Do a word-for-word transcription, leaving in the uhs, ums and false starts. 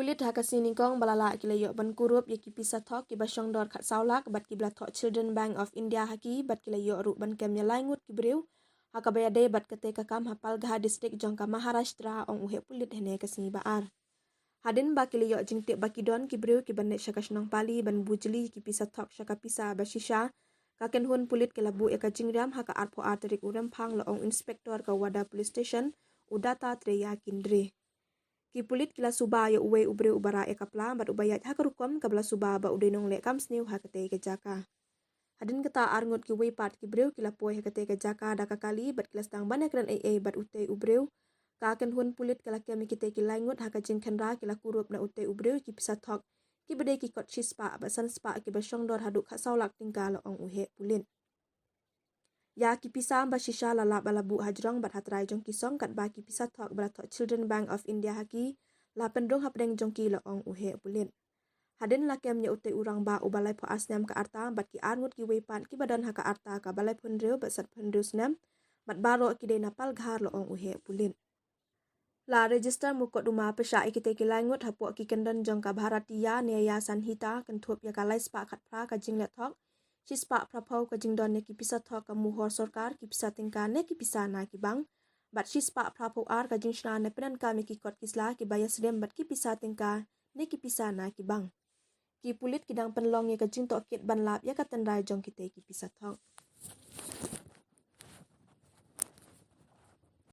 Pulit ha ka sngi nyngkong ba la lah ki la ïoh ban kurup ïa ki pisa thok kiba shongdor khatsaw lak bad kiba la thoh Children Bank of India ha ki, bad ki la ïoh ruh ban kem ïa lai ngut ki briew ha kaba ïadei bad katei ka kam ha Palghar District jong ka Maharashtra, ong u heh pulit hynne ka sngi ba ar. Hadien ba ki la ïoh jingtip ba ki don ki briew kiban leit sha ka shnong Pali ban bujli ki pisa thok sha ka pisa ba shisha, ka kynhun pulit ki la buh ïa ka jingriam ha ka arphew ar tarik u Rymphang, la ong Inspector ka Wada Police Station, u Dattatreya Kindre. Ki pulit ki la suba ïa uwei u briew uba rah ïa ka pla bad uba ïaid ha ka rukom kaba la suba ba u dei nongleh kam sniew ha katei ka jaka. Hadien kata, arngut kiwei pat ki briew ki la poi ha katei ka jaka da ka kali bad ki la sdang ban ïakren ei ei bad utei u briew. Ka kynhun pulit ka la kem ïa kitei ki lai ngut ha ka jingkhynra ki la kurup na utei u briew ki pisa thok kiba dei ki kot shispah bad sanspah kiba shongdor haduh khatsaw lak tyngka, la ong u heh pulit. Ïa ki pisa ba shisha la lah ba la buh hajrong bad hatrai jong ki song, katba ki pisa thok ba la thoh Children Bank of India ha ki la pynrung hapdeng jong ki, la ong u heh pulit. Hadien la kem ïa utei u rangbah uba laiphew ar snem ka rta bad ki arngut kiwei pat kiba don ha ka rta kaba laiphew hynriew bad sanphew hynriew snem, bad baroh ki dei na Palghar, la ong u heh pulit. La register mukotduma pyrshah ïa kitei ki lai ngut hapoh ki kyndon jong ka Bharatiya Nyaya Sanhita, kynthup ïa ka lai spah khatphra ka jingleh thok, shispah phraphew ka jingdon ïa ki pisa thok ka muhor sorkar, ki pisa tyngka ne ki pisa na ki bank, bad shispah phraphew ar ka jingshna ne pyndonkam ïa ki kot ki sla kiba ïasyriem bad ki pisa tyngka ne ki pisa na ki bank. Ki pulit ki dang pynlong ïa ka jingtohkit ban lap ïa ka tynrai jong kitei ki pisa thok.